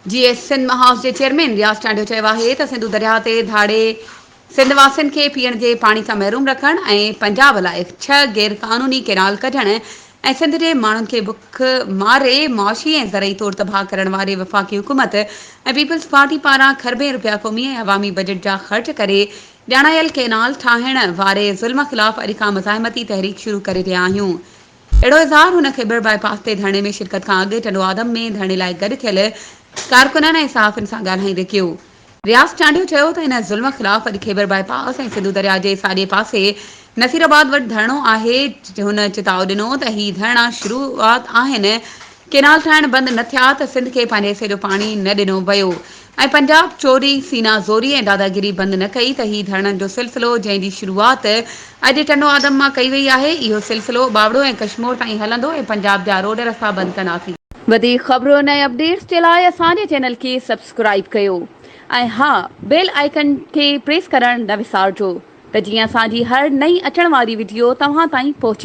جي ايس سنڌ محاذ جي چيئرمين رياض چانڊيو چيو آهي ته سنڌو درياهه تي ڌاڙي سنڌ واسين کي پيئڻ جي پاڻي کان محروم رکڻ ۽ پنجاب لاء ڇهه غير قانوني ڪينال ڪڍڻ ۽ سنڌ جي ماڻهن کي بک ماري معاشي ۽ زرعي طور تباهه ڪرڻ واري وفاقي حڪومت ۽ پيپلز پارٽي پاران کربين رپيا قومي ۽ عوامي بجيٽ جا خرچ ڪري ڄاڻايل ڪينال ٺاهڻ واري ظلم خلاف اڄ کان مزاحمتي تحريڪ شروع ڪري رهيا آهيون. اهڙو اظهار هن خيبر باء پاس تي ڌرڻي ۾ شرڪت کان اڳ ٽنڊو آدم ۾ ڌرڻي لاء گڏ ٿيل ڪارڪنن ۽ صحافين سان ڳالهائيندي ڪيو. رياض چانڊيو چيو ته ان ظلم خلاف اڄ خيبر باء پاس ۽ سنڌو درياء جي ساڄي پاسي نصير آباد وٽ ڌرڻو آهي. هن چتاء ڏنو ته هي ڌرڻا شروعات آهن، ڪينال ٺاهڻ بند نه ٿيا ته سنڌ کي پنهنجي حصي جو پاڻي نه ڏنو ويو ۽ پنجاب چوري، سينا زوري ۽ داداگيري بند نه ڪئي ته هي ڌرڻن جو سلسلو جنهن جي شروعات اڄ ٽنڊو آدم مان ڪئي وئي آهي اهو سلسلو ٻاوڙو ۽ ڪشمور تائين هلندو ۽ پنجاب جا روڊ رستا بند ڪنداسين. وڌيڪ خبرن ۽ اپڊيٽس جي لاء اسان جي چينل کي سبسڪرائيب ڪيو ۽ ها بيل آئيڪن کي پريس ڪرڻ نه وسارجو ته جيئن اسان جي هر نئين اچڻ واري وڊيو توهان تائين پهچي.